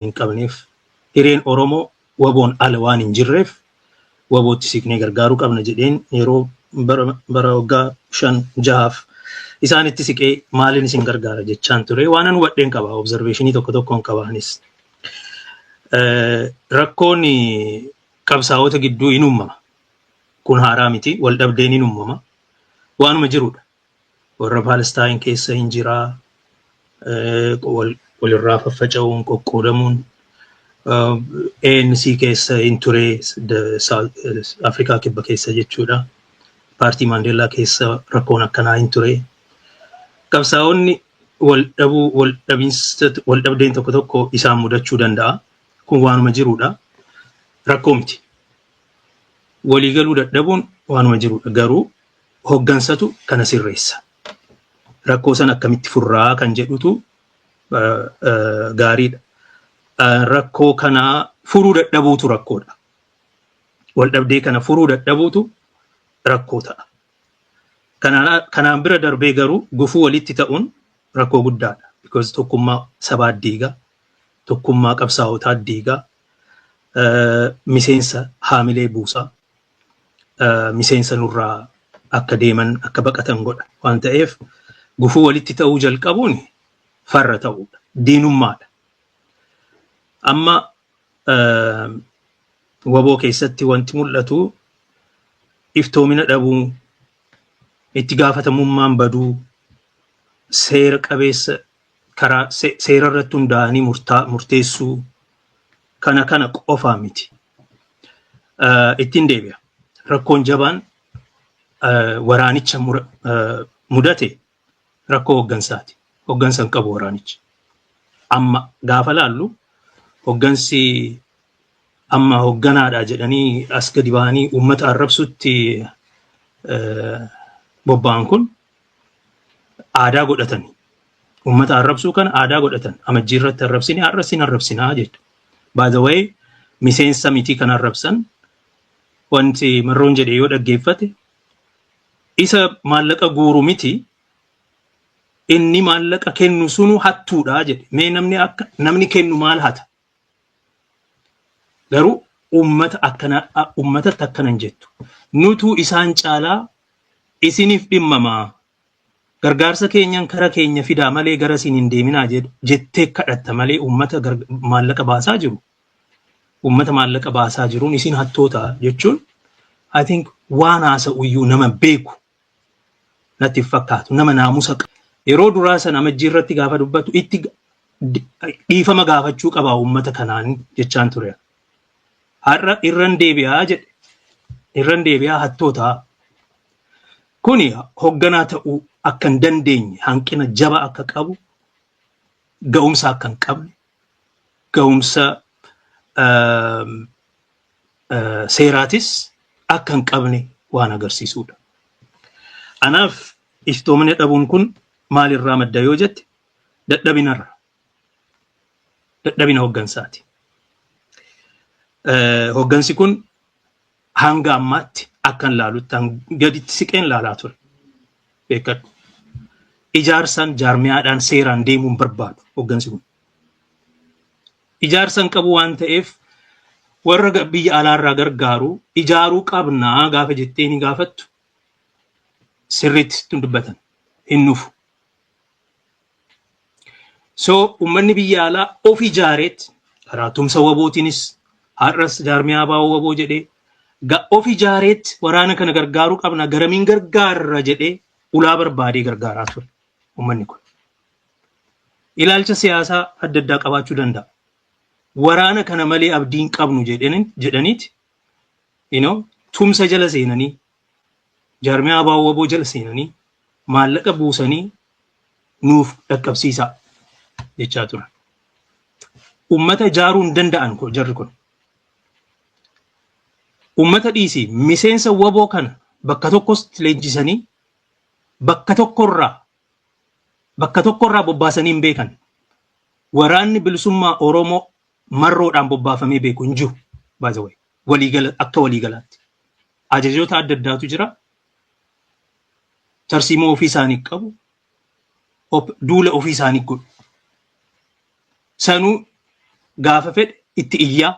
hin qabneef, hireen Oromoo WBOn ala waan hin jirreef, WBOtti siqnee gargaaruu qabna jedheen yeroo bara waggaa 5-6f isaanitti siqee maaliin isin gargaara jechaan ture. Waan an hubadheen qaba, observationii tokko tokkoon qaba anis. Rakkoon qabsaa'ota gidduu in uumama. Kun haaraa miti, wal dhabdeen in uumama. Waanuma jirudha. Warra Paalestaayin keessa hin jiraa, walirraa faffaca'uun, qoqqoodamuun, ANC keessa hin ture, Afrikaa Kibba keessa jechuudha. Paartii Maandeellaa keessa rakkoon akkanaa hin ture. Qabsaa'onni wal dhabuu, wal dhabinsa, wal dhabdeen tokko tokko isaan mudachuu danda'a. Kun waanuma jirudha. Rakkoo miti. Waliigaluu dadhabuun waanuma jirudha. Garuu hoggansatu kana sirreessa. Rakkoo sana akkamitti furraa kan jedhutu gaariidha. Rakkoo kana furuu dadhabuutu rakkoodha. Wal dhabdee kana furuu dadhabuutu rakkoo ta'a. Kanaan bira darbee garuu gufuu walitti ta'uun rakkoo guddaadha. Because tokkummaa sabaa diigaa, tokkummaa qabsaa'otaa diigaa, miseensa haamilee buusaa, miseensa nurraa akka deeman, akka baqatan godha waan ta'eef, gufuu walitti ta'uu jalqabuun farra ta'uudha. Diinummaadha. Amma WBO keessatti wanti mul'atu iftoomina dhabuu, itti gaafatamummaan baduu, seera qabeessa karaa seera irratti hundaa'anii murteessuu kana qofaa miti. Ittiin deebi'a. Rakkoon jabaan waraanicha mudate rakkoo hoggansaati. Hoggansa hin qabu waraanichi. Amma gaafa laallu, hoggansi amma hogganaadha jedhanii as gadi ba'anii uummata arrabsutti bobba'an kun aadaa godhatanii. Uummata arrabsuu kana aadaa godhatan. Amajjii irratti arrabsine, har'a sin arrabsinaa jechuudha. By the way, miseensa mitii kan arrabsan. Wanti Marroon jedhe yoo dhaggeeffate, isa maallaqa guuru miti, inni maallaqa kennu sunu hattuudha jedhe. Mee namni akka namni kennu maal hata? Garuu uummata akkana, uummatatti akkana hin jettu. Nutu isaan caalaa isiniif dhimmamaa. Gargaarsa keenyan kara keenya fidaa malee gara isin hin deeminaa jettee kadhatta malee, uummata maallaqa baasaa jiru. Uummata maallaqa baasaa jiruun isin hattoota jechuun, I think, waan haasa'u iyyuu nama beeku natti hin fakkaatu, nama naamusa qabu. Yeroo duraa sana Amajjii irratti gaafa dubbatu itti dhiifama gaafachuu qaba uummata kanaan jechaan ture. Har'a irran deebi'aa jedhe. Irran deebi'aa, hattoota. Kuni hogganaa ta'uu akka hin dandeenye, hanqina jaba akka qabu, ga'umsa akka hin qabne, ga'umsa seeraatis akka hin qabne waan agarsiisudha. Anaaf iftoomina dhabuun kun maalirraa madda yoo jette, dadhabinarra. Dadhabina hoggansaati. Hoggansi kun hanga ammaatti akkan laalutti, gaditti siqeen laalaa ture. Beekadhu. Ijaarsaan jaarmiyaadhaan seeraan deemuun barbaadu hoggansi kun. Ijaarsa hin qabu waan ta'eef, warra biyya alaarraa gargaaru ijaaruu qabnaa gaafa jettee ni gaafattu, sirriitti dubbatan hin nufu. So uummanni biyya alaa of ijaareet karaa tumsa WBOtiinis, har'as jaarmiyaa ABO WBO jedhee of ijaareet waraana kana gargaaruu qabna, garamiin gargaarra jedhee ulaa barbaadee gargaaraa ture uummanni kun. Ilaalcha siyaasaa adda addaa qabaachuu danda'a. Waraana kana malee abdii hin qabnu jedhaniiti tumsa jala seenanii, jaarmiyaa ABO WBO jala seenanii, maallaqa buusanii nuuf dhaqqabsiisaa jechaa turan. Uummata ijaaruu hin danda'an jarri kun. Uummata dhiisii, miseensa WBO kana bakka tokkos leenjisanii bakka tokkorraa bobbaasanii hin beekan. Waraanni Bilisummaa Oromoo Marroodhaan bobbaafamee beeku hin jiru. By the way, waliigala, akka waliigalaatti. Ajajoota adda addaatu jira. Tarsiimoo ofii isaanii qabu. Duula ofii isaanii godhu. Sanuu Gaafa fedhe itti iyyaa,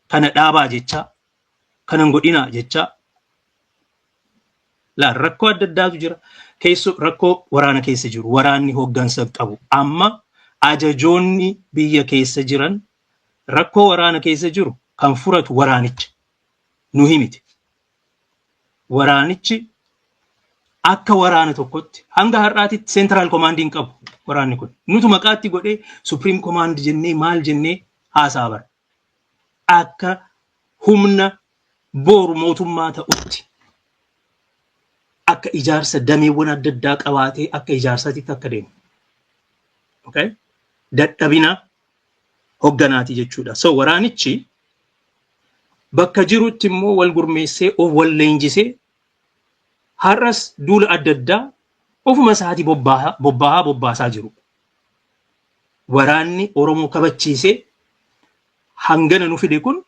kana dhaabaa jechaa, kana hin godhinaa jechaa. Laal, rakkoo adda addaatu jira. Keessoo rakkoo waraana keessa jiru. Waraanni hooggansa qabu. Amma ajajoonni biyya keessa jiran rakkoo waraana keessa jiru kan furatu waraanicha. Nu himiti. Waraanichi akka waraana tokkotti hanga har'aatitti central command hin qabu waraanni kun. Nutu maqaatti godhee supreme command jennee maal jennee haasaa bara. Akka humna boru mootummaa ta'utti, akka ijaarsa dameewwan adda addaa qabaatee, akka ijaarsaatitti akka deemu. Okay? Dadhabina hogganaati jechuudha. So waraanichi bakka jirutti immoo wal gurmeessee, of wal leenjisee, har'as duula adda addaa ofuma isaatii bobbaahaa bobbaasaa jiru. Waraanni Oromoo kabachiisee hangana nu fide kun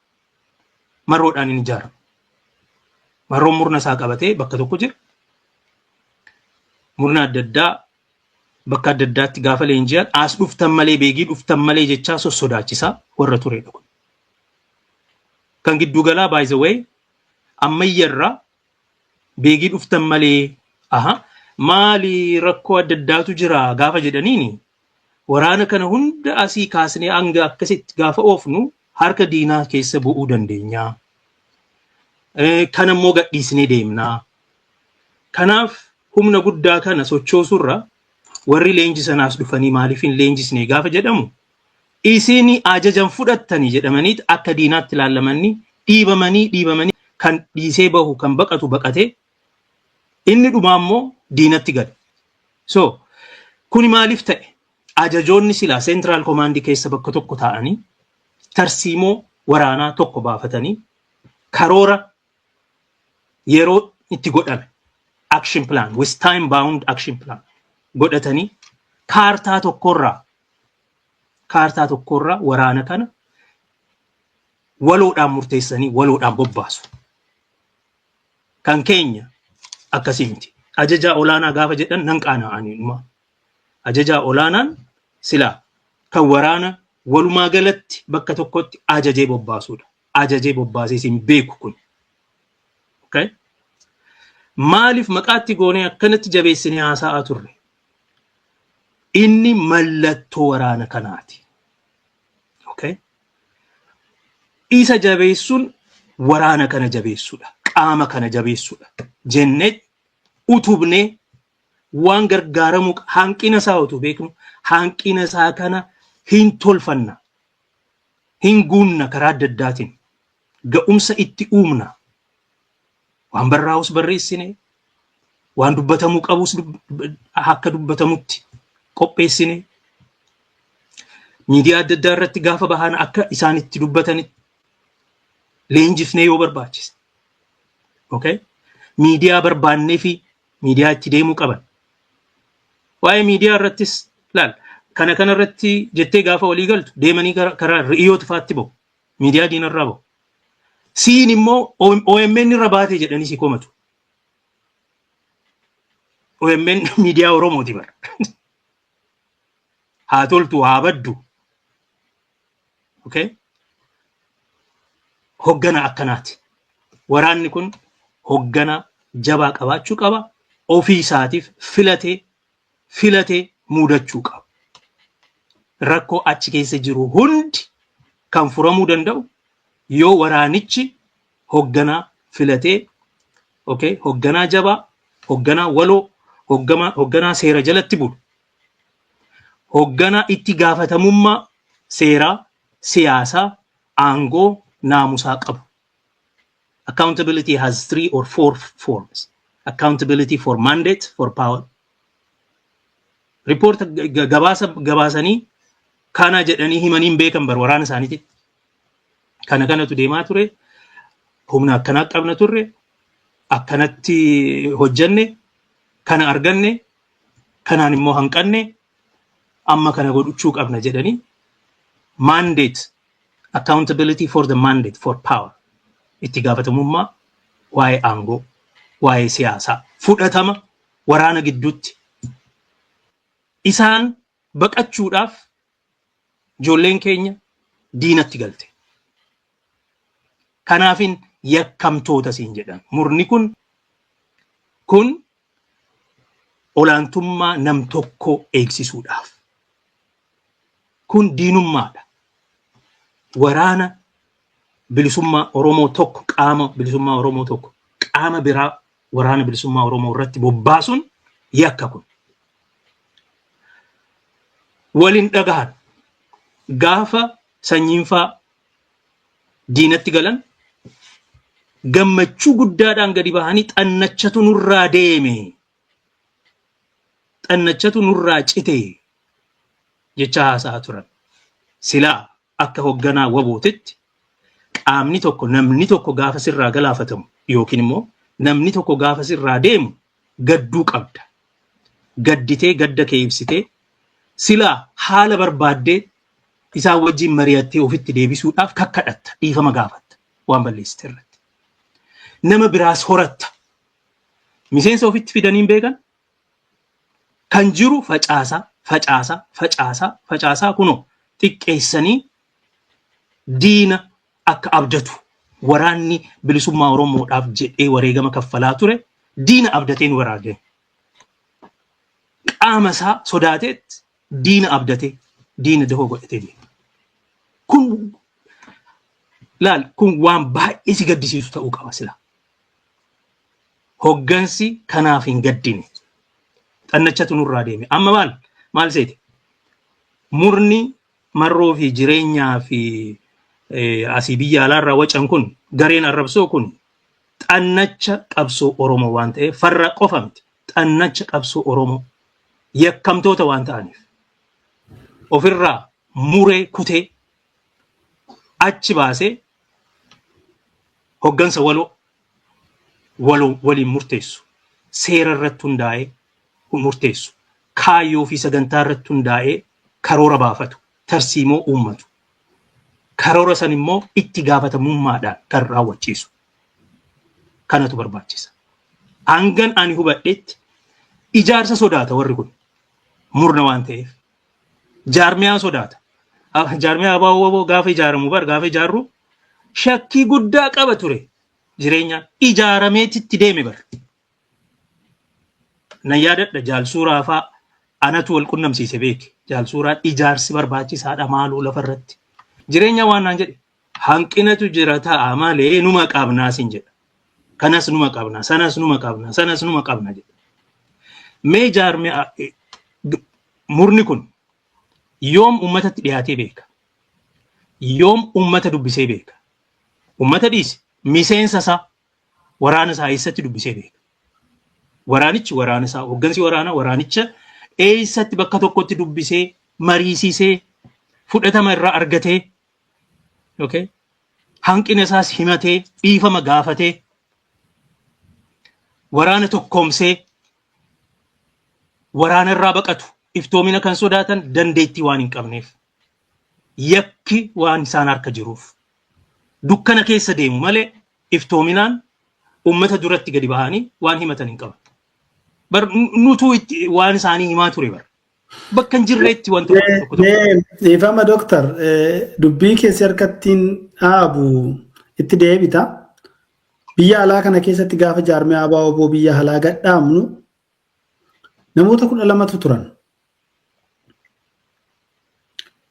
marroodhaan hin ijaaramu. Marroon murna isaa qabatee bakka tokko jira. Murna adda addaa bakka adda addaatti gaafa leenji'an, as dhuftan malee, Beegii dhuftan malee jechaa sossodaachisaa warra turedha kun. Kan gidduugalaa, by the way, ammayyarraa Beegii dhuftan malee, aha, maali, rakkoo adda addaatu jira gaafa jedhaniini, waraana kana hunda asii kaasnee hanga akkasitti gaafa oofnu harka diinaa keessa bu'uu dandeenya. Kana immoo gadhiisnee deemnaa. Kanaaf humna guddaa kana sochoosurra warri leenjisanaas dhufanii maaliif hin leenjisne gaafa jedhamu, isin ajajan fudhattanii jedhamaniit akka diinaatti ilaalamanii dhiibamanii dhiibamanii, kan dhiisee bahu, kan baqatu baqatee, inni dhumaa immoo diinatti gala. So kuni maaliif ta'e? Ajajoonni silaa central command keessa bakka tokko taa'anii, tarsiimoo waraanaa tokko baafatanii, karoora yeroo itti godhame, action plan with time bound action plan godhatanii, kaartaa tokkorraa waraana kana waloodhaan murteessanii waloodhaan bobbaasu. Kan keenya akkasii miti. Ajajaa olaanaa gaafa jedhan nan qaana'anii dhuma. Ajajaa olaanaan silaa kan waraana walumaa galatti bakka tokkotti ajajee bobbaasudha. Ajajee bobbaasee hin beeku kun. Okay? Maaliif maqaatti goonee akkanatti jabeessinee haasa'aa turre? Inni mallattoo waraana kanaati. Okay? Isa jabeessuun waraana kana jabeessuudha. Qaama kana jabeessuudha. Jennee utubnee waan gargaaramuu hanqina isaa utuu beeknu, hanqina isaa kana hin tolfanna. Hin guunna karaa adda addaatiin. Ga'umsa itti uumna. Waan barraa'us barreessine, waan dubbatamuu qabus akka dubbatamutti qopheessine, miidiyaa adda addaa irratti gaafa bahan akka isaan itti dubbatanitti leenjifnee yoo barbaachise. Okay? Miidiyaa barbaannee fi miidiyaa itti deemuu qaban. Waa'ee miidiyaa irrattis laal, kana irratti jettee gaafa walii galtu deemanii karaa ri'iyyoota faatti bahu. Miidiyaa diinarraa bahu. Siin immoo OMN irra baate jedhanii si komatu. OMN miidiyaa Oromooti bara. Haa toltu, haa baddu. Okay? Hoggana akkanaati. Waraanni kun hoggana jabaa qabaachuu qaba. Ofii isaatiif filatee filatee muudachuu qaba. Rakkoo achi keessa jiru hundi kan furamuu danda'u yoo waraanichi hogganaa filatee, okay, hogganaa jabaa, hogganaa waloo, hogganaa seera jalatti bulu, hogganaa itti gaafatamummaa seeraa, siyaasaa, aangoo, naamusaa qabu. Accountability has three or four forms. Accountability for mandate, for power. Report gabaasa gabaasanii kana jedhanii himanii hin beekan bar waraana isaaniitti. Kana kanatu deemaa ture. Humna akkanaa qabna turre. Akkanatti hojjanne. Kana arganne. Kanaan immoo hanqanne. Amma kana godhachuu qabna jedhanii mandate, accountability for the mandate for power, itti gaafatamummaa waa'ee aangoo, waa'ee siyaasaa, fudhatama waraana gidduutti. Isaan baqachuudhaaf ijoolleen keenya Diinatti galte. Kanaafin yakkamtoota siin jedhan. Murni kun olaantummaa nam tokkoo eegsisuudhaaf. Kun diinummaadha. Waraana bilisummaa Oromoo tokko, qaama bilisummaa Oromoo tokko, qaama biraa waraana bilisummaa Oromoo irratti bobbaasuun yakka kun. Waliin dhagahan. Gaafa sanyiinfaa diinatti galan gammachuu guddaadhaan gadi bahanii, "Xannachatu nurraa deeme, xannachatu nurraa cite," jecha haasa'aa turan. Silaa akka hoogganaa wabootitti qaamni tokko, namni tokko gaafa sirraa galaafatamu yookiin immoo namni tokko gaafa sirraa deemu gadduu qabda. Gadditee, gadda kee ibsitee, silaa haala barbaaddee isaan wajjin mari'attee ofitti deebisuudhaaf kakkadhatta, dhiifama gaafatta waan balleessite irratti. Nama biraas horatta. Miseensa ofitti fidanii hin beekan. Kan jiru facaasaa, facaasaa, facaasaa, facaasaa, kunoo xiqqeessanii diina akka abdatu, waraanni bilisummaa Oromoodhaaf jedhee wareegama kaffalaa ture diina abdateen waraagame. Qaama isaa sodaateet diina abdatee, diina dahoo godhatee deema. Kun laal, kun waan baay'ee si gaddisiisu ta'uu qaba sila. Hoggansi kanaaf hin gaddine. Xannachatu nurraa deeme. Amma maal seete? Murni marroo fi jireenyaa fi asii biyya alaarraa wacan kun, gareen arrabsoo kun, xannacha qabsoo Oromoo waan ta'eef, farra qofa miti. Xannacha qabsoo Oromoo, yakkamtoota waan ta'aniif ofirraa muree kutee achi baasee hoggansa waloo waloo waliin murteessu, seera irratti hundaa'ee murteessu, kaayyoo fi sagantaa irratti hundaa'ee karoora baafatu, tarsiimoo uummatu, karoora san immoo itti gaafatamummaadhaan kan raawwachiisu kanatu barbaachisa. Hangan ani hubadhetti ijaarsa sodaata warri kun, murna waan ta'eef. Jaarmiyaa sodaata. Jaarmiyaa ABO gaafa ijaaramu bar, gaafa ijaarru shakkii guddaa qaba ture jireenyaan, ijaarameetitti deeme bar. Nan yaadadha, jaalsuuraa faa anatu wal qunnamsiise beeki. Jaalsuuraan ijaarsi barbaachisaadha maaloo lafarratti. Jireenya waan naan jedhe, "Hanqinatu jira ta'a malee numa qabnaa," sin jedha. "Kanas numa qabna, sanas numa qabna, sanas numa qabna," jedha. Mee jaarmiyaa murni kun yoom uummatatti dhiyaatee beeka? Yoom uummata dubbisee beeka? Uummata dhiisi, miseensa isaa, waraana isaa eessatti dubbisee beeka? Waraanichi waraana isaa, hooggansi waraanaa waraanicha eessatti bakka tokkotti dubbisee, mariisisee, fudhatama irraa argatee, okay, hanqina isaas himatee, dhiifama gaafatee, waraana tokkoomsee? Waraana irraa baqatu, iftoomina kan sodaatan dandeettii waan hin qabneef, yakki waan isaan harka jiruuf dukkana keessa deemu malee iftoominaan ummata duratti gadi bahanii waan himatan hin qaban. Bar nutuu itti waan isaanii himaa ture bar. Bakka hin jirreetti wantoota tokko tokko. Dhiifama dooktar, dubbii keessi harkattiin dhaabu itti deebita. Biyya alaa kana keessatti gaafa jaarmiyaa ABO biyya alaa gadhaabnu namoota 12tu turan.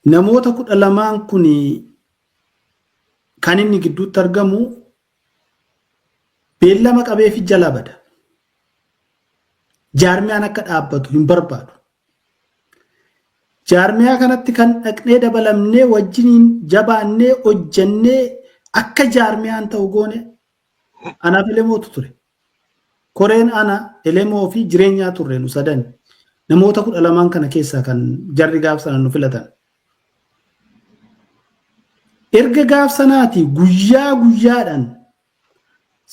Namoota 12n kun kan inni gidduutti argamu beellama qabeefi jala bada. Jaarmiyaan akka dhaabbatu hin barbaadu. Jaarmiyaa kanatti kan dhaqnee dabalamnee, wajjiniin jabaannee hojjannee akka jaarmiyaan ta'u goone anaaf Elemootu ture. Koreen ana, Elemoo fi jireenyaa turre, nu sadan. Namoota 12n kana keessaa kan jarri gaaf sana nu filatan. Erga gaaf sanaati guyyaa guyyaadhaan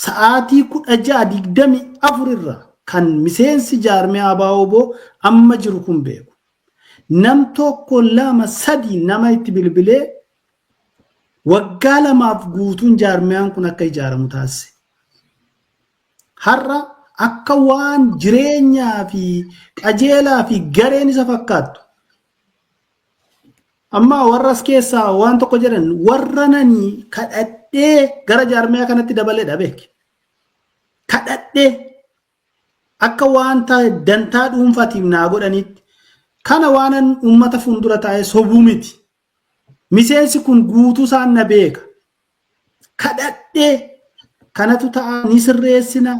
sa'aatii 16:24 irra kan miseensi jaarmiyaa ABO amma jiru kun beeku. Nam tokko, lama, sadi nama itti bilbilee waggaa 2f guutuun jaarmiyaan kun akka ijaaramu taasise. Har'a akka waan jireenyaa fi qajeelaa fi gareen isa fakkaattu. Amma warra as keessaa waan tokko jedhan warra nani kadhadhee gara jaarmiyaa kanatti dabaledha beeki. Kadhadhee akka wanta dantaa dhuunfaatiif naa godhanitti kana waanan uummata fuuldura taa'ee sobuu miti. Miseensi kun guutuu isaan na beeka. Kadhadhee kanatu ta'a, ni sirreessina.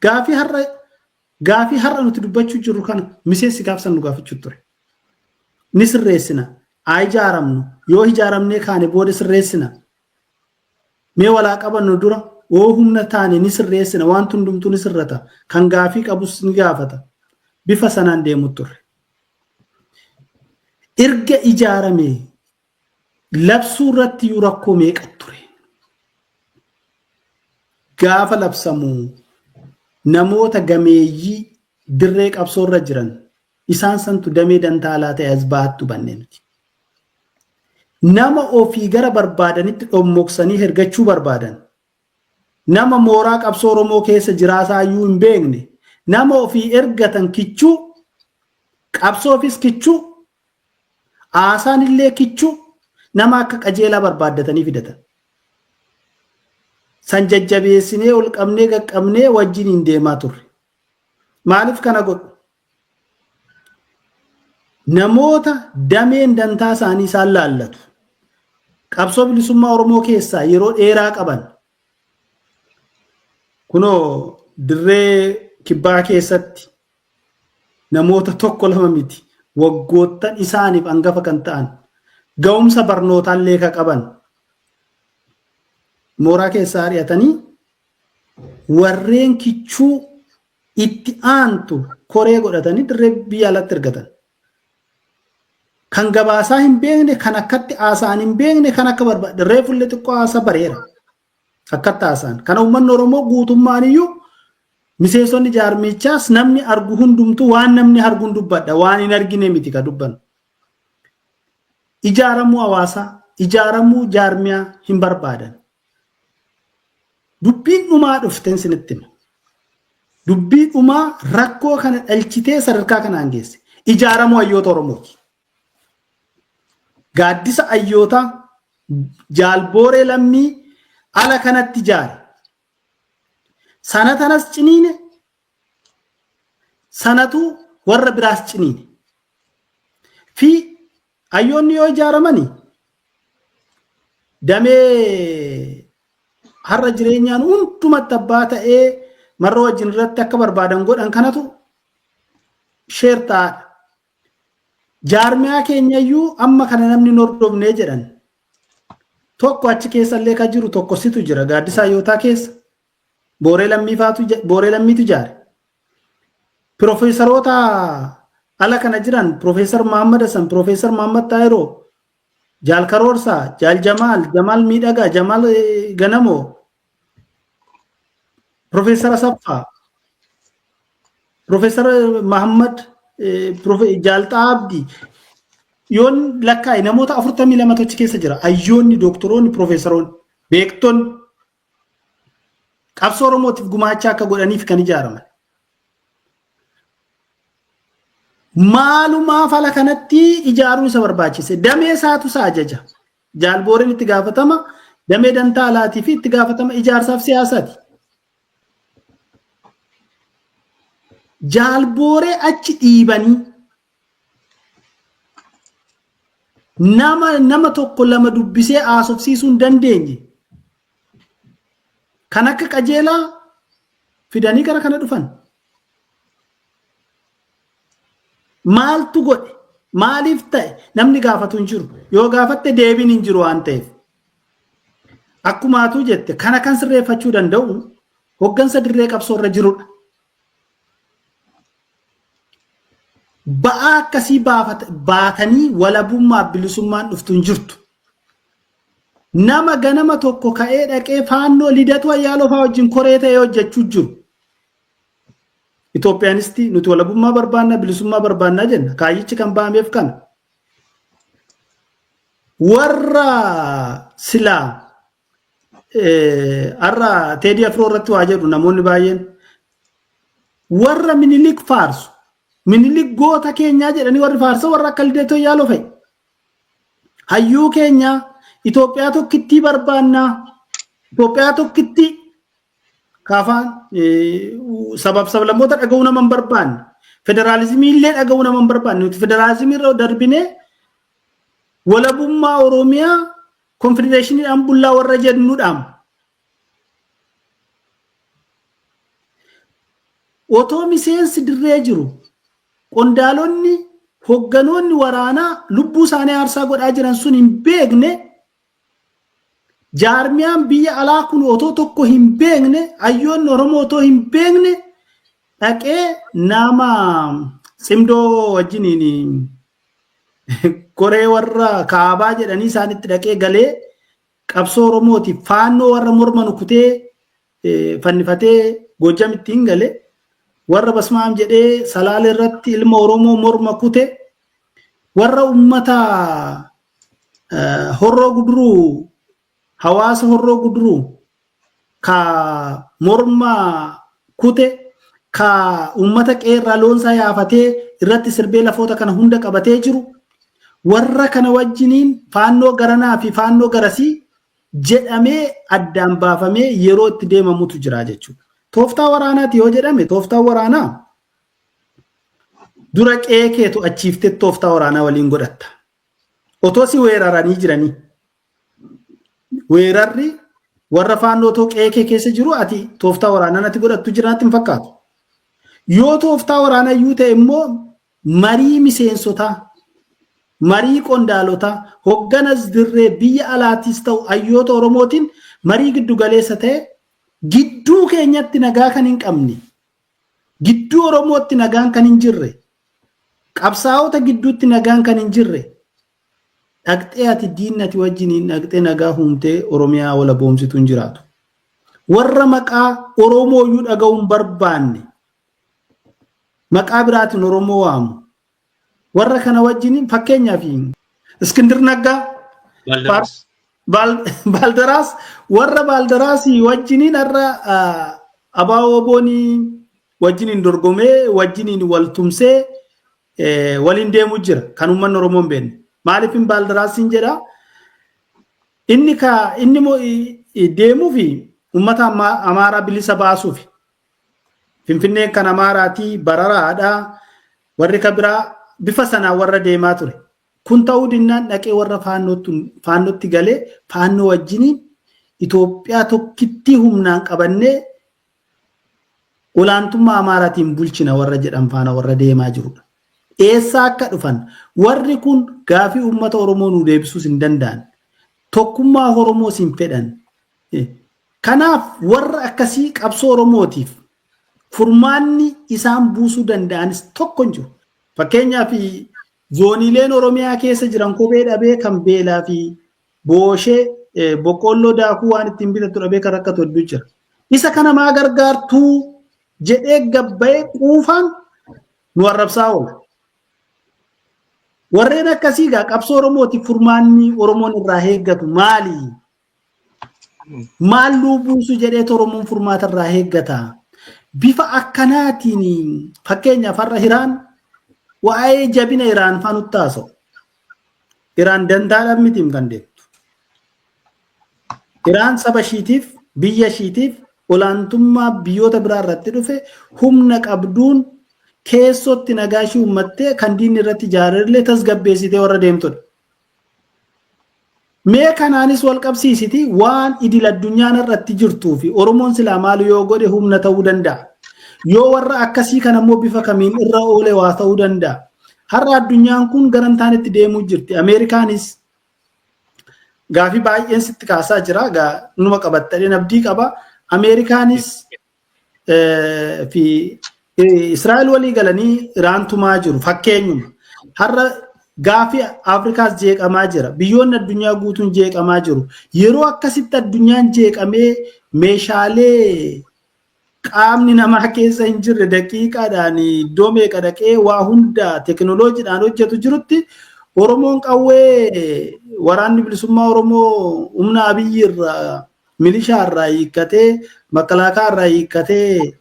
Gaafii har'a nuti dubbachuu jirru kana miseensi gaafsan nu gaafachuu ture. Ni sirreessina. Haa ijaaramnu. Yoo ijaaramnee kaane booda sirreessina. Mee walaa qabannu dura yoo humna taane ni sirreessina. Wanti hundumtuu ni sirrata. Kan gaafii qabus ni gaafata. Bifa sanaan deemu turre. Erga ijaarame labsuu irratti iyyuu rakkoo meeqa ture. Gaafa labsamu namoota gameeyyii dirree qabsoo irra jiran isaan santu damee dantaa alaa ta'e as baattu banne nuti. Nama ofii gara barbaadanitti dhommoksanii ergachuu barbaadan, nama mooraa qabsoo Oromoo keessa jiraasaa iyyuu hin beekne, nama ofii ergatan kichuu, qabsoofis kichuu, haasaan illee kichuu, nama akka qajeelaa barbaaddatanii fidatan. San jajjabeessinee ol qabnee qaqqabnee wajjin hin deemaa turre. Maaliif kana godhu? Namoota dameen dantaa isaanii isaan laallatu. Qabsoo bilisummaa Oromoo keessaa yeroo dheeraa qaban. Kunoo dirree kibbaa keessatti namoota tokko lama miti, waggoottan isaaniif hangafa kan ta'an, ga'umsa barnootaallee ka qaban mooraa keessaa ari'atanii warreen kichuu itti aantu koree godhatanii dirree biyya alatti ergatan. Kan gabaasaa hin beekne, kan akkatti haasa'an hin beekne, kan akka barbaade reefullee xiqqoo haasa bareera. Akkatti haasa'an. Kana uummanni Oromoo guutummaan iyyuu, miseensonni jaarmichaas, namni argu hundumtuu waan namni arguun dubbadha, waan hin argine miti ka dubbannu. Ijaaramuu hawaasaa, ijaaramuu jaarmiyaa hin barbaadan. Dubbiin dhumaa dhufteen sinitti hima. Dubbii dhumaa rakkoo kana dhalchitee sadarkaa kanaan geesse. Ijaaramuu hayyoota Oromooti. Gaaddisa hayyootaa Jaalbooree Lammii ala kanatti ijaare. Sana tanas ciniine, sanatu warra biraas ciniine. Fi hayyoonni yoo ijaaramani damee har'a jireenyaan hundumatti abbaa ta'ee marra wajjin irratti akka barbaadan godhan kanatu share ta'aadha. Jaarmiyaa keenyayyuu amma kana namni hin hordofnee jedhan. Tokko achi keessallee kan jiru tokko situ jira gaaddisa hayyootaa keessa. Booree Lammiifaatu, Booree Lammiitu ijaare. Piroofeesaroota ala kana jiran, Piroofeesar Muhammad Hassan, Piroofeesar Muhammad Taayiroo, Jaal Karoorsaa, Jaal Jamaal, Jamaal Miidhagaa, Jamaal Ganamoo, Piroofeesar Asaffaa, Piroofeesar Muhammad, Jaal Xaabdii yoon lakkaa'e namoota 42 achi keessa jira. Hayyoonni, dooktoroonni, piroofeesaroonni, beektonni qabsoo Oromootiif gumaachaa akka godhaniif kan ijaaraman. Maalumaaf ala kanatti ijaaruun isa barbaachise? Damee isaatu isa ajaja. Jaalbooreen itti gaafatama damee dantaa alaatii fi itti gaafatama ijaarsaaf siyaasaati. Jaalbooree achi dhiibanii nama tokko lama dubbisee haasofsiisuu hin dandeenye. Kan akka qajeelaa fidanii gara kana dhufan. Maaltu godhe? Maaliif ta'e? Namni gaafatu hin jiru. Yoo gaafatte deebiin hin jiru waan ta'eef. Akkuma atuu jette, kana kan sirreeffachuu danda'u hoggansa dirree qabsoo irra jirudha. Ba'aa akkasii baatanii walabummaa bilisummaan dhuftu hin jirtu. Nama ganama tokko ka'ee dhaqee Faannoo Lidatu Ayyaaloo fa'aa wajjin koree ta'ee hojjechuu jiru. Itoophiyaanistii nuti walabummaa barbaanna, bilisummaa barbaannaa jenna. Kaayyichi kan ba'ameef kana. Warra silaa har'a Teedii Afroo irratti waa jedhu, namoonni baay'een warra Minilik faarsu, Minilik goota keenyaa jedhanii warri faarsa, warra akka Lidatoo Ayyaaloo fa'i. Hayyuu keenya Itoophiyaa tokkittii barbaannaa. Itoophiyaa tokkittii kaafaan sabab sablammoota dhaga'uu nama hin barbaanne. Federaalizimii illee dhaga'uu nama hin barbaanne. Nuti federaalizimii irra darbinee walabummaa Oromiyaa konfedereeshiniidhaan bullaa warra jennuudhaan. Otoo miseensi dirree jiru qondaalonni hogganoonni waraanaa lubbuu isaanii aarsaa godhaa jiran sun hin beekne, jaarmiyaan biyya alaa kun otoo tokko hin beekne, hayyoonni Oromoo otoo hin beekne dhaqee nama Tsimdoo wajjiniin koree warra kaabaa jedhanii isaanitti dhaqee galee qabsoo Oromootiif faannoo warra morma nukutee fannifatee Goojjam ittiin gale, warra basmaam jedhee Salaale irratti ilma Oromoo morma kute, warra ummata Horroo Guduruu, hawaasa Horroo Guduruu ka morma kute, ka ummata qeerraa loonsaa yaafatee irratti sirbee lafoota kana hunda qabatee jiru, warra kana wajjiniin faannoo garanaa fi faannoo garasii jedhamee addaan baafamee yeroo itti deemamutu jira jechuudha. Tooftaa waraanaati yoo jedhame, tooftaa waraanaa dura qe'ee kee to'achiiftee tooftaa waraanaa waliin godhatta. Otoo si weeraranii jiranii. Weerarri warra faannoo otoo qe'ee kee keessa jiru ati tooftaa waraanaa natti godhattu jira natti hin fakkaatu. Yoo tooftaa waraanaa iyyuu ta'e immoo marii miseensotaa, marii qondaalotaa, hogganas dirree biyya alaatis ta'u hayyoota Oromootiin marii giddu galeessa ta'e, gidduu keenyatti nagaa kan hin qabne, gidduu Oromootti nagaan kan hin jirre, qabsaa'ota gidduutti nagaan kan hin jirre, dhaqxee ati diinni ati wajjiniin dhaqxee nagaa uumtee Oromiyaa walaboomsitu hin jiraatu. Warra maqaa Oromooyyuu dhaga'uu hin barbaanne, maqaa biraatiin Oromoo waamu. Warra kana wajjin, fakkeenyaaf Iskindir Naggaa, Baaldaraas. Baaldaraas, warra Baaldaraasii wajjiniin har'a ABO Boonii wajjiniin dorgomee, wajjiniin wal tumsee waliin deemuu jira kan uummanni Oromoo hin beekne. Maaliif hin Baaldaraasiin jedha? Inni ka inni deemuufi uummata Amaaraa bilisa baasuufi. Finfinneen kan Amaaraatii bararaadha. Warri ka biraa bifa sanaan warra deemaa ture. Kun ta'uu dinnaan dhaqee warra faannootti galee faannoo wajjiniin Itoophiyaa tokkittii humnaan qabannee olaantummaa Amaaraatiin bulchina warra jedhan faana warra deemaa jirudha. Eessaa akka dhufan warri kun gaafii uummata Oromoo nu deebisuus hin danda'an. Tokkummaa Oromoos hin fedhan. Kanaaf warra akkasii qabsoo Oromootiif furmaanni isaan buusuu danda'anis tokko hin jiru. Fakkeenyaaf zooniileen Oromiyaa keessa jiran kophee dhabee kan beelaa fi booshee boqqoolloo daakuu waan ittiin bitatu dhabee kan rakkatu hedduu jira. Isa kana maa gargaartuu jedhee gabbayee quufaan nu arrabsaa oola. Warreen akkasii egaa qabsoo Oromootiif furmaanni Oromoon irraa eeggatu maali? Maal nuu buusu jedheet Oromoon furmaata irraa eeggata? Bifa akkanaatiin fakkeenyaaf har'a Iraan waa'ee jabina Iraan faa nutti haasa'u. Iraan dantaadhaan mitiim kan deemtu. Iraan saba ishiitiif, biyya ishiitiif olaantummaa biyyoota biraa irratti dhufe humna qabduun keessootti nagaa ishii uummattee kan diinni irratti ijaarellee tasgabbeessitee warra deemtudha. Mee kanaanis wal qabsiisiti waan idil addunyaan irratti jirtuu fi Oromoon silaa maal yoo godhe humna ta'uu danda'a? Yoo warra akkasii kana immoo bifa kamiin irra oole waa ta'uu danda'a? Har'a addunyaan kun gara hin taanetti deemuu jirti. Ameerikaanis gaafii baay'een sitti kaasaa jira. Numa qabattadheen abdii qaba. Ameerikaanis fi Israa'el walii galanii Iraan tumaa jiru fakkeenyuma. Har'a gaafii Afrikaas jeeqamaa jira. Biyyoonni addunyaa guutuun jeeqamaa jiru. Yeroo akkasitti addunyaan jeeqamee meeshaalee qaamni namaa keessa hin jirre daqiiqaadhaan iddoo meeqa dhaqee waa hunda teekinooloojiidhaan hojjetu jirutti, Oromoon qawwee waraanni bilisummaa Oromoo humna Abiyyi irraa, milishaa irraa hiikkatee, makalaakaa irraa hiikkatee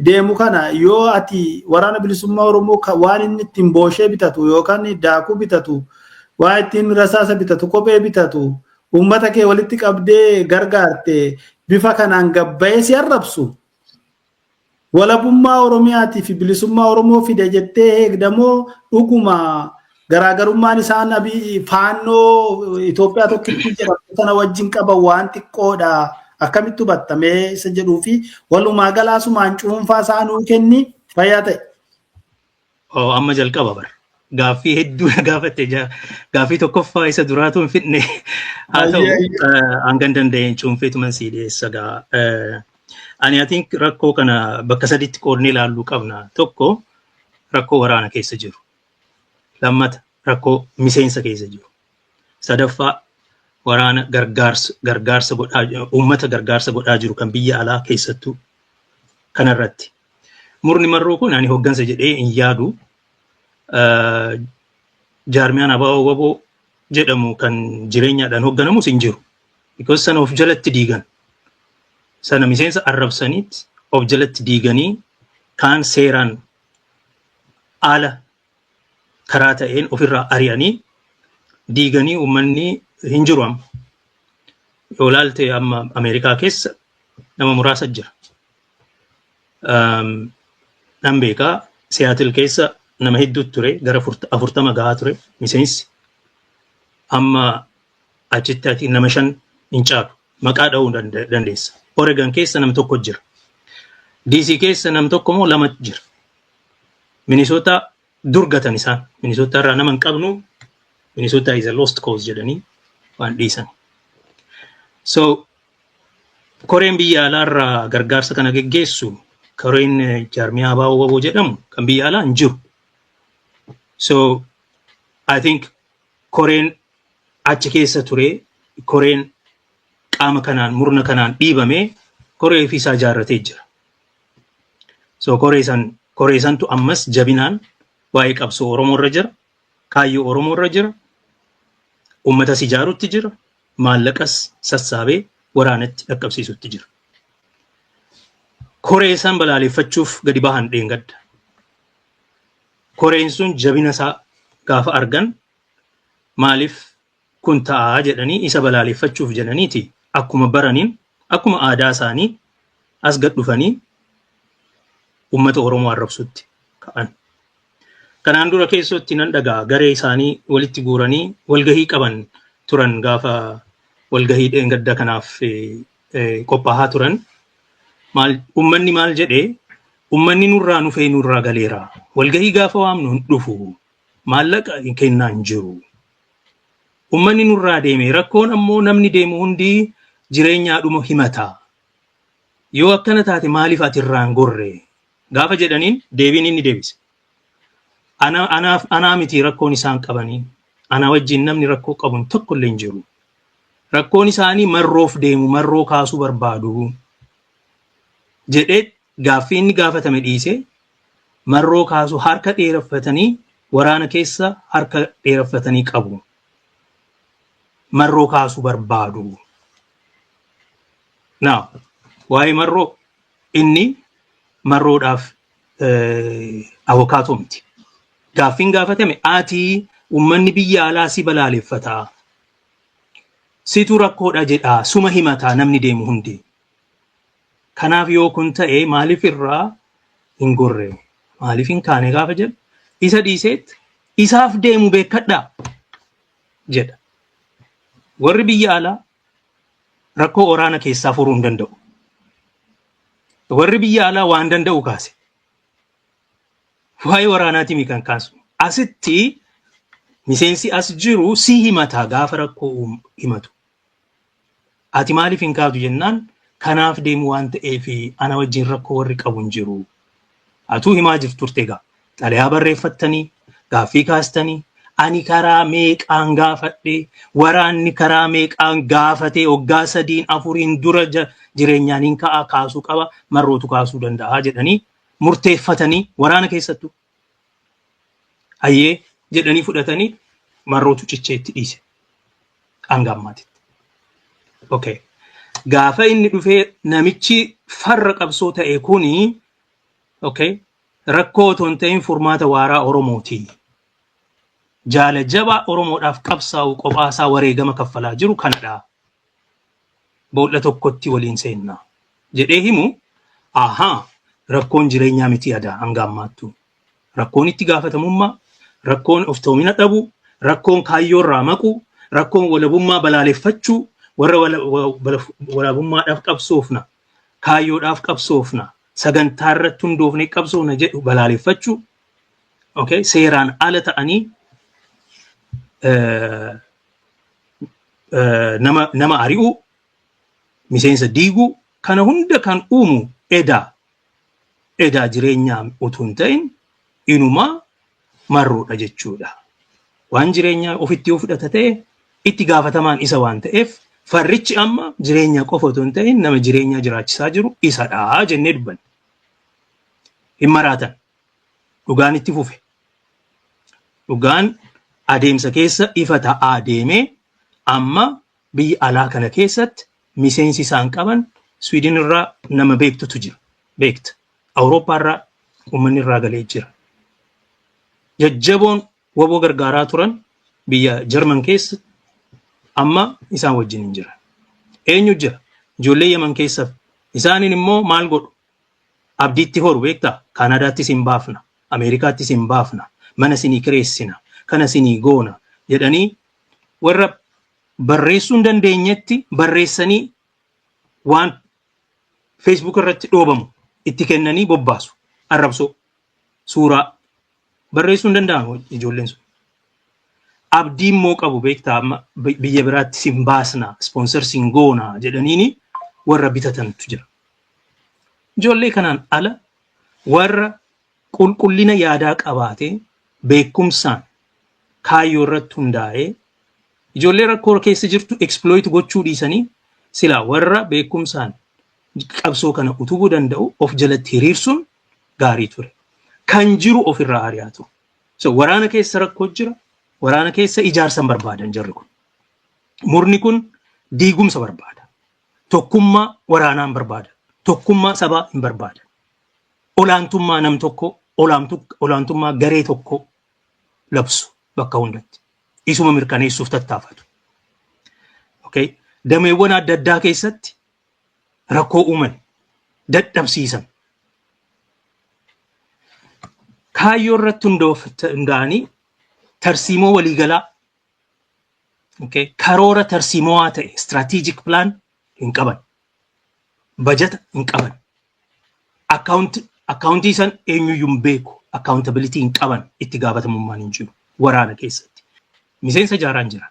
deemu kana, yoo ati waraana bilisummaa Oromoo waan inni ittiin booshee bitatu yookaan daakuu bitatu Waa ittiin rasaasa bitatu, kophee bitatu, uummata kee walitti qabdee gargaarte bifa kanaan gabbayee si arrabsu. Walabummaa Oromiyaatii fi bilisummaa Oromoo fide jettee eegdamoo, dhuguma garaagarummaan isaan abii faannoo Itoophiyaa tokkitti jedhamtu sana wajjin qaban waan xiqqoodha? Akkamitti hubattamee isa jedhuu fi walumaa galaasumaan cuunfaa isaa nuu kenni, fayyaa ta'e. Oh, amma jalqaba bara. Gaaffii hedduu na gaafatte. Gaaffii tokkoffaa isa duraatu hin fidne. Haa ta'u, hangan danda'een cuunfeetuman sii dhiyeessa gaa. Ani, I think, rakkoo kana bakka saditti qoodnee ilaalluu qabna. Tokko, rakkoo waraana keessa jiru. Lammata, rakkoo miseensa keessa jiru. Sadaffaa, waraana gargaarsa godhaa, uummata gargaarsa godhaa jiru kan biyya alaa keessattuu kanarratti. Murni marroo kun ani hoggansa jedhee hin yaadu. Jaarmiyaan ABO WBO jedhamu kan jireenyaadhaan hogganamus hin jiru. Because sana of jalatti diigan. Sana miseensa arrabsaniit of jalatti diiganii, kaan seeraan ala karaa ta'een ofirraa ari'anii diiganii, uummanni hin jiru amma. Yoo ilaalte, amma Ameerikaa keessa nama muraasa jira. Nan beekaa, Siyaatil keessa nama hedduutu ture, gara 40 gahaa ture miseensi. Amma achitti ati nama 5 hin caalu, maqaa dha'uu dandeessa. Oregon keessa nam tokko jira. DC keessa nam tokko moo lama jira. Minnesota durgatan isaan. Minnesota irraa nama hin qabnu. Minnesota is a lost cause jedhanii waan dhiisan. So koreen biyya alaarraa gargaarsa kana geggeessu, koreen jaarmiyaa ABO WBO jedhamu kan biyya alaa hin jiru. So I think koreen achi keessa ture, koreen qaama kanaan, murna kanaan dhiibamee, koree ofiisaa ijaarratee jira. So koree santu ammas jabinaan waa'ee qabsoo Oromoo irra jira, kaayyoo Oromoo irra jira, uummatas ijaarutti jira, maallaqas sassaabee waraanatti dhaqqabsiisutti jira. Koree san balaaleffachuuf gadi bahan dheengadda. Koreen sun jabina isaa gaafa argan, maaliif kun ta'aa jedhanii isa balaaleffachuuf jedhaniiti, akkuma baraniin, akkuma aadaa isaanii as gad dhufanii uummata Oromoo arrabsutti ka'an. Kanaan dura keessatti nan dhagaa, garee isaanii walitti guuranii walgahii qaban turan. Gaafa walgahii dheengadda kanaaf qophaa'aa turan, maal uummanni maal jedhee, uummanni nurraa nufee nurraa galeera. Walgahii gaafa waamnu hin dhufu. Maallaqa kennaa hin jiru. Uummanni nurraa deeme. Rakkoon ammoo namni deemu hundi jireenyaadhuma himata. Yoo akkana taate, maaliif ati irraa hin gorre gaafa jedhaniin, deebiin inni deebise: Anaaf anaa miti rakkoon isaan qabanii. Ana wajjin namni rakkoo qabu tokko illee hin jiru. Rakkoon isaanii marroof deemu, marroo kaasuu barbaadu jedhee, gaaffii inni gaafatame dhiisee, marroo kaasuu harka dheereffatanii, waraana keessa harka dheereffatanii qabu. Marroo kaasuu barbaadu. Now, waa'ee marroo, inni marroodhaaf avokaatoo miti. Gaaffiin gaafatame, ati uummanni biyya alaa si balaaleffataa. Situ rakkoodha jedhaa, suma himataa namni deemu hundi. Kanaaf yoo kun ta'e, maaliif irraa hin gorre? Maaliif hin kaane gaafa jedhu, isa dhiiseet isaaf deemu beekadhaa jedha. Warri biyya alaa rakkoo waraana keessaa furuu hin danda'u. Warri biyya alaa waan danda'u kaase. Waa'ee waraanaatii kan kaasu. Asitti miseensi as jiru si himata gaafa rakkoo himatu. Ati maaliif hin kaatu jennaan, kanaaf deemu waan ta'eef ana wajjin rakkoo warri qabu hin jiru. Atuu himaa jirtu turte egaa. Xalayaa barreeffattanii, gaaffii kaastanii, ani karaa meeqaan gaafadhe, waraanni karaa meeqaan gaafatee, waggaa 3n 4n dura jireenyaan hin ka'a, kaasuu qaba, marrootu kaasuu danda'a jedhanii murteeffatanii, waraana keessattuu hayyee jedhanii fudhatanii, marrootu cichee itti dhiise hanga ammaatitti. Okay. Gaafa inni dhufee, namichi farra qabsoo ta'e kuni, okay, rakkoo otoo hin ta'in furmaata waaraa Oromooti. Jaala jabaa Oromoodhaaf qabsaa'u qophaasaa wareegama kaffalaa jiru kanadha. Boolla tokkotti waliin seennaa jedhee himu, ahaa, rakkoon jireenyaa miti adaa hanga ammaattu. Rakkoon itti gaafatamummaa, rakkoon oftoomina dhabu, rakkoon kaayyoorraa maqu, rakkoon walabummaa balaaleffachuu, warra walabummaadhaaf qabsoofna, kaayyoodhaaf qabsoofna, sagantaa irratti hundoofnee qabsoofna jedhu balaaleffachuu, okay, seeraan ala ta'anii nama ari'uu, miseensa diiguu, kana hunda kan uumu edaa jireenyaa utuu hin ta'in inumaa marruudha jechuudha. Waan jireenyaa ofitti yoo fudhata ta'e itti gaafatamaan isa waan ta'eef, farrichi amma jireenya qofa otoo hin ta'in nama jireenyaa jiraachisaa jiru isadha jennee dubbanne. Hin maraatan. Dhugaan itti fufe. Dhugaan adeemsa keessa ifa ta'aa deemee amma biyya alaa kana keessatti miseensi isaan qaban Swiidin irraa nama beektutu jira. Beekta. Awurooppaa irraa uummanni irraa galee jira. Jajjaboon WBO gargaaraa turan biyya Jarman keessa amma isaan wajjin hin jiran. Eenyu jira? Ijoollee Yaman keessa isaaniin immoo maal godhu? Abdiitti horu, beektaa? Kaanaadaattis hin baafna, Ameerikaattis hin baafna, mana sinii kireessina, kana sinii goona jedhanii warra barreessuu hin dandeenyetti barreessanii waan Facebook irratti dhoobamu itti kennanii bobbaasu. Arrabsoo, suuraa barreessuu hin danda'amu ijoolleen sun. Abdii immoo qabu, beektaa, amma biyya biraatti sin baasna, sponsor sin goona jedhaniini warra bitatantu jira. Ijoollee kanaan ala warra qulqullina yaadaa qabaatee, beekumsaan kaayyoo irratti hundaa'ee, ijoollee rakkoo keessa jirtu exploit gochuu dhiisanii silaa warra beekumsaan qabsoo kana utubuu danda'u of jalatti hiriirsuun gaarii ture. Kan jiru ofirraa ari'aa ture. So waraana keessa rakkoo jira. Waraana keessa ijaarsa hin barbaadan jarri kun. Murni kun diigumsa barbaada. Tokkummaa waraanaa hin barbaadan. Tokkummaa sabaa hin barbaadan. Olaantummaa nam tokko, olaantummaa garee tokko labsu bakka hundatti. Isuma mirkaneessuuf tattaafatu. Okay. Dameewwan adda addaa keessatti rakkoo uuman, dadhabsiisan. Kaayyoo irratti hundaa'anii tarsiimoo waliigalaa, okay, karoora tarsiimowaa ta'e, strategic plan hin qaban. Bajata hin qaban. Akkaawuntii san eenyuyyuu hin beeku. Accountability hin qaban. Itti gaafatamummaan hin jiru waraana keessatti. Miseensa ijaaraan jira.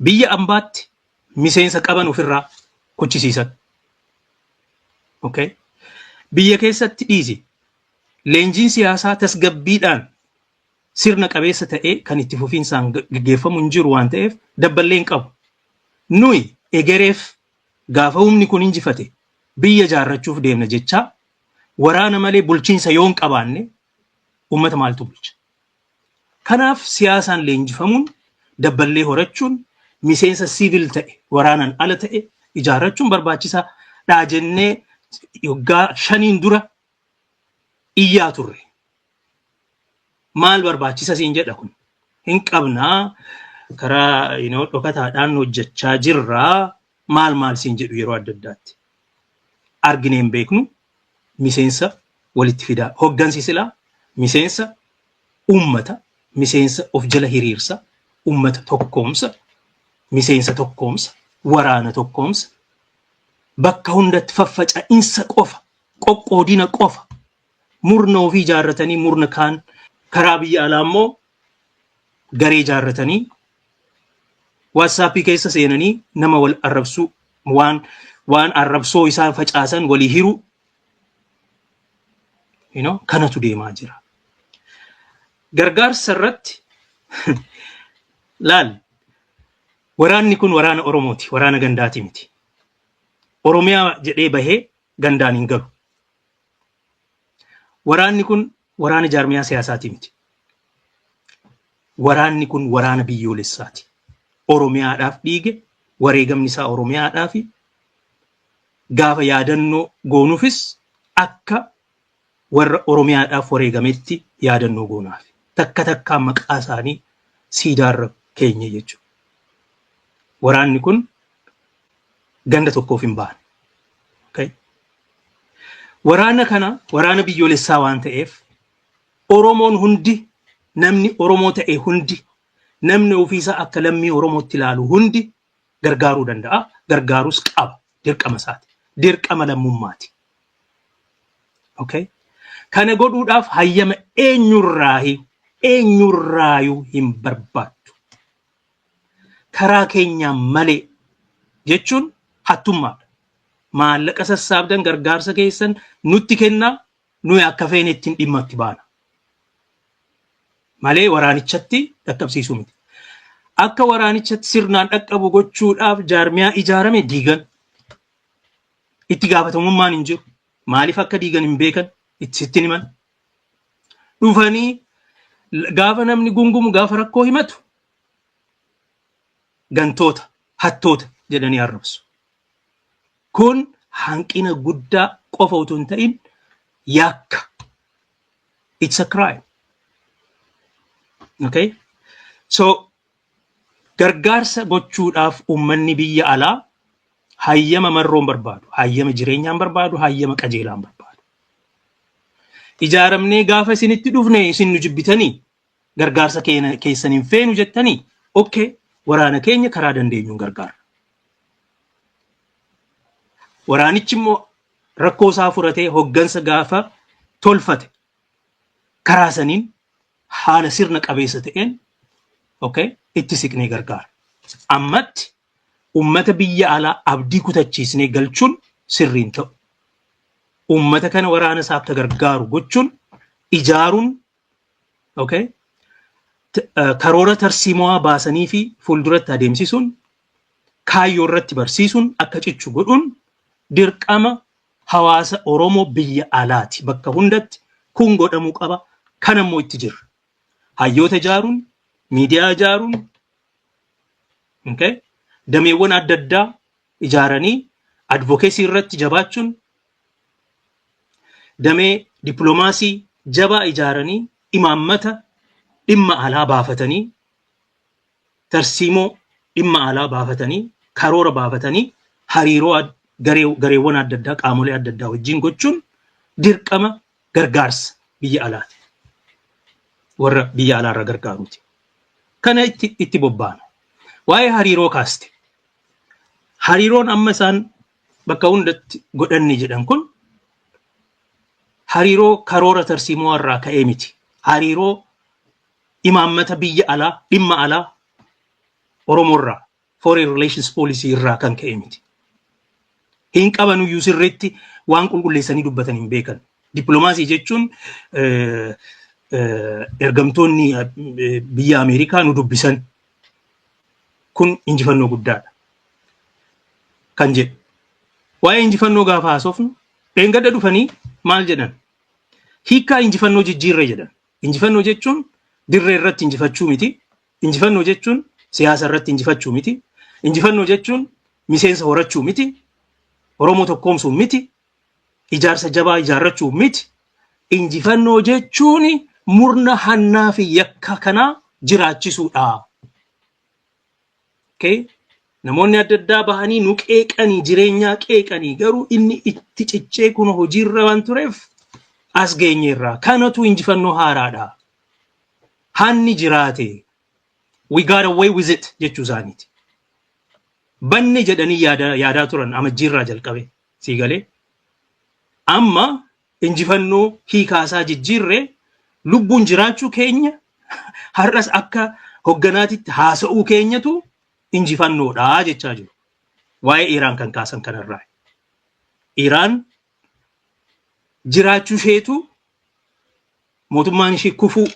Biyya ambaatti miseensa qaban ofirraa kuchisiisan. Okay. Biyya keessatti dhiisi. Leenjiin siyaasaa tasgabbiidhaan sirna qabeessa ta'ee kan itti fufiinsaan gaggeeffamu hin jiru waan ta'eef dabballee hin qabu. Nuyi egereef gaafa humni kun injifate biyya ijaarrachuuf deemna jechaa waraana malee bulchiinsa yoo hin qabaanne uummata maaltu bulcha? Kanaaf siyaasaan leenjifamuun, dabballee horachuun, miseensa siivil ta'e waraanaan ala ta'e ijaarrachuun barbaachisaadha jennee waggaa 5n dura iyyaa turre. Maal barbaachisa siin jedha kun? Hin qabnaa, karaa dhokataadhaan hojjechaa jirraa, maal maal siin jedhu yeroo adda addaatti. Arginee hin beeknu miseensa walitti fidaa. Hoggansi silaa miseensa uummata, miseensa of jala hiriirsa, uummata tokkoomsa, miseensa tokkoomsa, waraana tokkoomsa, bakka hundatti faffaca'insa qofa, qoqqoodina qofa, murna ofii ijaarratanii, murna kaan karaa biyya alaa immoo garee ijaarratanii WhatsAppii keessa seenanii nama wal arrabsuu, waan arrabsoo isaan facaasan walii hiruu, kanatu deemaa jira. Gargaarsa irratti laal, waraanni kun waraana Oromooti, waraana gandaati miti. Oromiyaa jedhee bahee gandaan hin galu. Waraanni kun waraana jaarmiyaa siyaasaati miti. Waraanni kun waraana biyyoolessaati. Oromiyaadhaaf dhiige, wareegamni isaa Oromiyaadhaafi, gaafa yaadannoo goonuufis akka warra Oromiyaadhaaf wareegametti yaadannoo goonaaf. Takka takkaan maqaa isaanii siidaarra keenye jechuudha. Waraanni kun ganda tokkoof hin baane. Okay? Waraana kana waraana biyyoolessaa waan ta'eef, Oromoon hundi, namni Oromoo ta'e hundi, namni ofiisaa akka lammii Oromootti ilaalu hundi gargaaruu danda'a. Gargaaruus qaba. Dirqama isaati. Dirqama lammummaati. Okay? Kana godhuudhaaf hayyama eenyurraayuu hin barbaaddu. Karaa keenyaan malee jechuun hattummaadha. Maallaqa sassaabdan, gargaarsa keessan nutti kennaa, nuyi akka feene ittiin dhimma itti baana. Malee waraanichatti dhaqqabsiisuu miti. Akka waraanichatti sirnaan dhaqqabu gochuudhaaf jaarmiyaa ijaarame diigan. Itti gaafatamummaan hin jiru. Maaliif akka diigan hin beekan, itti sitti himan. Dhufanii gaafa namni gungumu, gaafa rakkoo himatu, gantoota, hattoota jedhanii arrabsu. Kun hanqina guddaa qofa utuu hin ta'in yakka. It's a crime. Okay? So gargaarsa gochuudhaaf uummanni biyya alaa hayyama marroon barbaadu, hayyama jireenyaan barbaadu, hayyama qajeelaan barbaadu. Ijaaramnee gaafa isinitti dhufne isin nu jibbitanii, gargaarsa keessan hin feenu jettanii, okay, waraana keenya karaa dandeenyuun gargaara. Waraanichi immoo rakkoo isaa furatee hoggansa gaafa tolfate, karaa saniin haala sirna qabeessa ta'een, okay, itti siqnee gargaara. Ammatti ummata biyya alaa abdii kutachiisnee galchuun sirriin ta'u. Ummata kana waraana isaa akka gargaaru gochuun, ijaaruun, okay, karoora tarsiimoo baasanii fi fuulduratti adeemsisuun, kaayyoo irratti barsiisuun, akka cichu godhuun dirqama hawaasa Oromoo biyya alaati. Bakka hundatti kun godhamuu qaba. Kan ammoo itti jirra. Hayyoota ijaaruun, miidiyaa ijaaruun, okay, dameewwan adda addaa ijaaranii advocacy irratti jabaachuun, damee dippiloomaasii jabaa ijaaranii, imaammata dhimma alaa baafatanii, tarsiimoo dhimma alaa baafatanii, karoora baafatanii, hariiroo gareewwan adda addaa, qaamolee adda addaa wajjin gochuun dirqama gargaarsa biyya alaati. Warra biyya alaarraa gargaaruuti. Kana itti bobbaana. Waa'ee hariiroo kaaste. Hariiroon amma isaan bakka hundatti godhanne jedhan kun hariiroo karoora tarsiimoo irraa ka'ee miti. Hariiroo imaammata biyya alaa, dhimma alaa Oromoo irraa, foreign relations policy irraa kan ka'e miti. Hin qabanuyyuu, sirriitti waan qulqulleessanii dubbatan hin beekan. Dippiloomaasii jechuun ergamtoonni biyya Ameerikaa nu dubbisan, kun injifannoo guddaadha kan jedhu. Waa'ee injifannoo gaafa haasofnu, dheengadda dhufanii maal jedhan? Hiikkaa injifannoo jijjiirre jedhan. Injifannoo jechuun dirree irratti injifachuu miti. Injifannoo jechuun siyaasa irratti injifachuu miti. Injifannoo jechuun miseensa horachuu miti. Oromoo tokkoomsuu miti. Ijaarsa jabaa ijaarrachuu miti. Injifannoo jechuun murna hannaa fi yakka kanaa jiraachisuudha. Okay? Namoonni adda addaa bahanii nu qeeqanii, jireenyaa qeeqanii, garuu inni itti cichee kun hojiirra waan tureef as geenyeerra. Kanatu injifannoo haaraadha. Hanni jiraate. We got away with it jechuu isaaniiti. Banne jedhanii yaadaa turan amajjiirraa jalqabe. Sii galee? Amma injifannoo hiikaasaa jijjiirree, lubbuun jiraachuu keenya, har'as akka hogganaatitti haasa'uu keenyatu injifannoodha jechaa jiru. Waa'ee Iraan kan kaasan kanarraa. Iraan jiraachuu isheetu, mootummaan ishee kufuu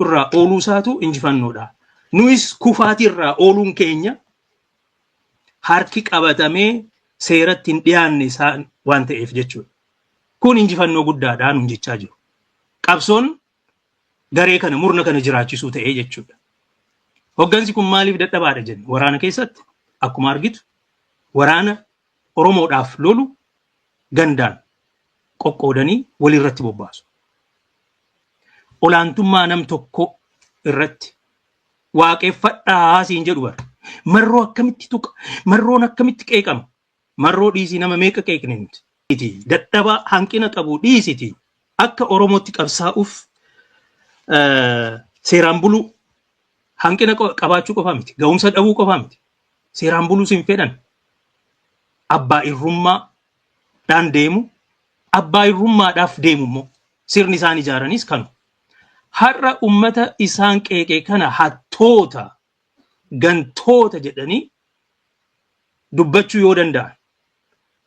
irraa ooluu isaatu injifannoodha. Nuyis kufaatii irraa ooluun keenya, harki qabatamee seeratti hin dhiyaanne isaan waan ta'eef jechuudha. Kun injifannoo guddaadha nuun jechaa jiru. Qabsoon garee kana, murna kana jiraachisuu ta'ee jechuudha. Hoggansi kun maaliif dadhabaadha jenna? Waraana keessatti akkuma argitu waraana Oromoodhaaf lolu gandaan qoqqoodanii walirratti bobbaasu. Olaantummaa nam tokko irratti waaqeffadhaa siin jedhu bara. Marroo akkamitti tuqa? Marroon akkamitti qeeqama? Marroo dhiisii, nama meeqa qeeqne nuti? Dadhabaa hanqina qabu dhiisiti. Akka Oromootti qabsaa'uuf seeraan buluu hanqina qabaachuu qofaa miti. Ga'umsa dhabuu qofaa miti. Seeraan buluus hin fedhan. Abbaa irrummaadhaan deemu, abbaa irrummaadhaaf deemu immoo sirni isaan ijaaranis kanu. Har'a ummata isaan qeeqe kana hattoota, gantoota jedhanii dubbachuu yoo danda'an,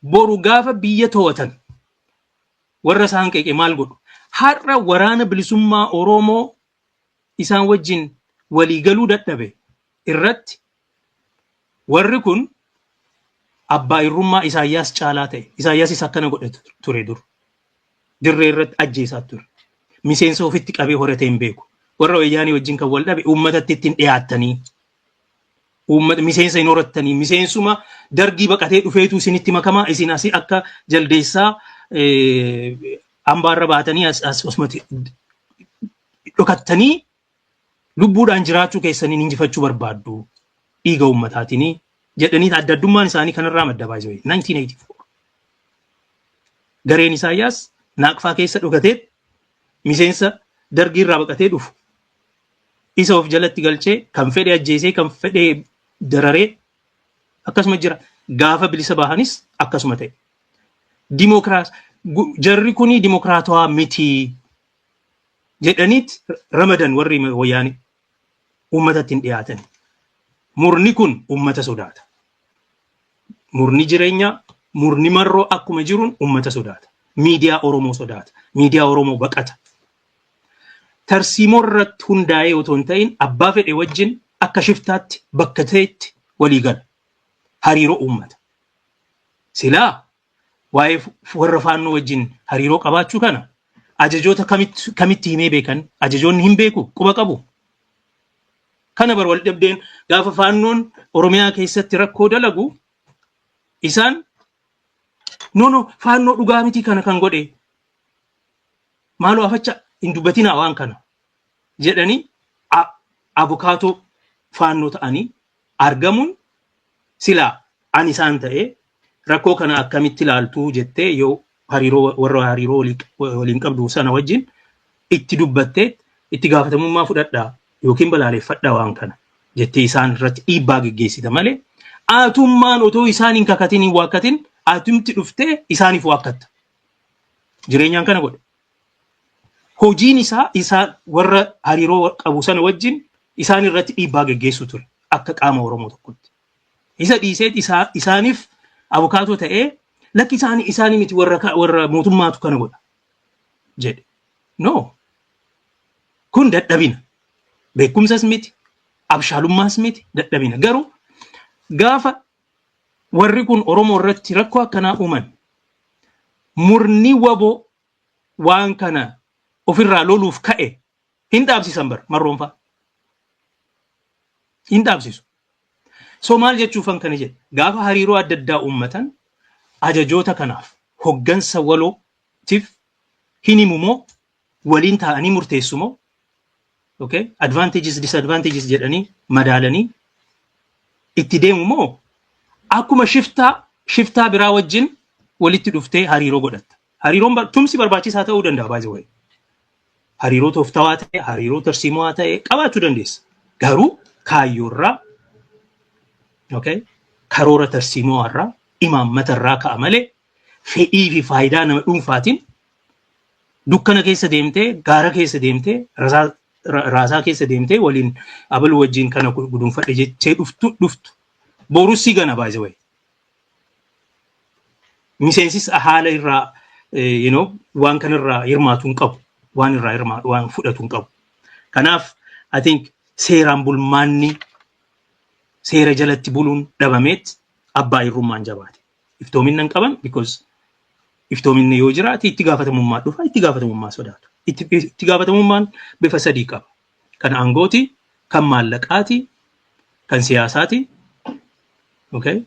boru gaafa biyya to'atan warra isaan qeeqe maal godhu? Har'a Waraana Bilisummaa Oromoo isaan wajjin waliigaluu dadhabe irratti warri kun abbaa irrummaa Isaayyaas caalaa ta'e. Isaayyaasis akkana godhe ture dur. Dirree irratti ajjeesaa ture. Miseensa ofitti qabee horatee hin beeku. Warra Wayyaanii wajjin kan wal dhabe uummatatti ittiin dhiyaattanii. Uummata miseensa hin horattanii, miseensuma Dargii baqatee dhufeetu isinitti makamaa, isin asii akka jaldeessaa hambaarra baatanii as as osumatti dhokattanii lubbuudhaan jiraachuu keessaniin injifachuu barbaaddu dhiiga uummataatiin jedhanii. Adda addummaan isaanii kanarraa madda baay'ee. 1984 gareen Isaayyaas Naaqfaa keessa dhokatee miseensa Dargii irraa baqatee dhufu isa of jalatti galchee, kan fedhe ajjeesee, kan fedhe dararee akkasuma jira. Gaafa bilisa bahanis akkasuma ta'e. Dimokiraas jarri kuni dimokiraatawaa miti jedhaniit ramadan. Warri Wayyaanii uummatatti hin dhiyaatan. Murni kun uummata sodaata. Murni Jireenyaa, murni Marroo akkuma jiruun uummata sodaata. Miidiyaa Oromoo sodaata. Miidiyaa Oromoo baqata. Tarsiimoo irratti hundaa'ee otoo hin ta'in abbaa fedhe wajjin akka shiftaatti bakka ta'etti walii gala. Hariiroo uummata. Silaa waa'ee warra Faannoo wajjin hariiroo qabaachuu kana ajajoota kamitti himee beekan? Ajajoonni hin beeku, quba qabu. Kana bar wal dhabdeen gaafa Faannoon Oromiyaa keessatti rakkoo dalagu isaan, "No, no, Faannoo dhugaa miti kana kan godhe, maaloo afacha hin dubbatinaa waan kana" jedhanii abukaatoo Faannoo ta'anii argamuun, silaa ani isaan ta'ee rakkoo kana akkamitti ilaaltuu jettee yoo hariiroo warra hariiroo waliin qabdu sana wajjin itti dubbattee, itti gaafatamummaa fudhadhaa yookiin balaaleffadhaa waan kana jettee isaan irratti dhiibbaa geggeessita malee, atummaan otoo isaan hin kakatin, hin waakkatin, atumti dhuftee isaaniif waakkatta. Jireenyaan kana godhe. Hojiin isaa isaa warra hariiroo qabu sana wajjin isaan irratti dhiibbaa geggeessuu ture akka qaama Oromoo tokkotti. Isa dhiisee isaaniif abukaatoo ta'ee, lakki, isaanii isaanii miti, warra mootummaatu kana godha jedhe. No. Kun dadhabina. Beekumsas miti, abshaalummaas miti, dadhabina. Garuu gaafa warri kun Oromoo irratti rakkoo akkanaa uuman, murni WABOO waan kana ofirraa loluuf ka'e hin dhaabsisan bar Marroonfaa. Hin dhaabsisu. So maal jechuufan kana jedhe? Gaafa hariiroo adda addaa uummatan ajajoota kanaaf, hoggansa walootiif hin himu moo, waliin taa'anii murteessu moo, okay, advantages, disadvantages jedhanii madaalanii itti deemu moo, akkuma shiftaa shiftaa biraa wajjin walitti dhuftee hariiroo godhatta? Hariiroon tumsi barbaachisaa ta'uu danda'a, by the way. Hariiroo tooftawaa ta'e, hariiroo tarsiimoo ta'e qabaachuu dandeessa. Garuu kaayyoorraa, okay, karoora tarsiimoo irraa, imaammata irraa ka'a malee fedhii fi faayidaa nama dhuunfaatiin dukkana keessa deemtee, gaara keessa deemtee, raasaa keessa deemtee waliin abaluu wajjin kana gudunfadhe jechee dhuftu borus si gana, by the way. Miseensis haala irraa waan kanarraa hirmaatu hin qabu, waan irraa hirmaatu waan fudhatu hin qabu. Kanaaf I think seeraan bulmaanni, seera jalatti buluun dhabameet abbaa irrummaan jabaate. Iftoominna hin qaban, because iftoominni yoo jiraate itti gaafatamummaa dhufa, itti gaafatamummaa sodaatu. Itti gaafatamummaan bifa sadii qaba. Kan aangooti, kan maallaqaati, kan siyaasaati. Okay?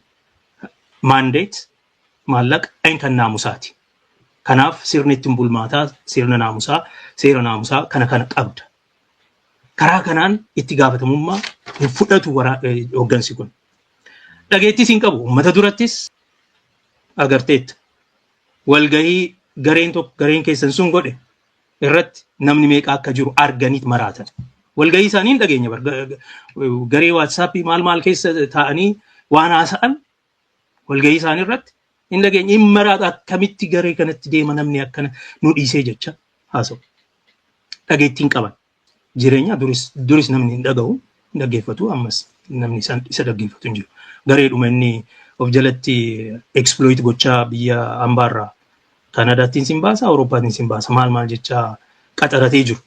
Mandate, maallaqa, kan naamusaati. Kanaaf sirni ittiin bulmaataa, sirna naamusaa, seera naamusaa kana kana qabda. Karaa kanaan itti gaafatamummaa hin fudhatu hooggansi kun. Dhageettis hin qabu. Uummata durattis agarteetta. Walgahii gareen tokko, gareen keessan sun godhe irratti namni meeqa akka jiru arganiit maraatan. Walgahii isaanii hin dhageenya. Garee WhatsAppii maal maal keessa taa'anii waan haasa'an walgahii isaanii irratti hin dhageenya. Hin maraata, akkamitti garee kanatti deema namni akkana nu dhiisee jecha haasa'u. Dhageettiin qaban. Jireenya duris namni hin dhaga'u, hin dhaggeeffatu, ammas namni isa dhaggeeffatu hin jiru. Gareedhuma inni of jalatti exploit gochaa biyya ambaarraa Kaanaadaattiin sin baasa, Awurooppaatiin sin baasa, maal maal jechaa qaxaratee jiru.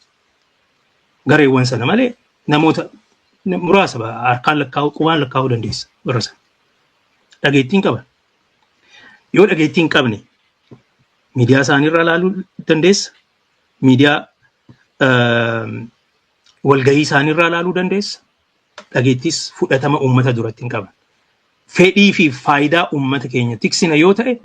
Gareewwan sana malee namoota muraasa harkaan lakkaa'uu, qubaan lakkaa'uu dandeessa warra sana. Dhageettiin qaban. Yoo dhageettii hin qabne miidiyaa isaaniirraa ilaaluu dandeessa. Miidiyaa walgahii isaaniirraa ilaaluu dandeessa. Dhageettis fudhatama uummata duratti hin qaban. Fedhii fi faayidaa uummata keenya tiksina yoo ta'e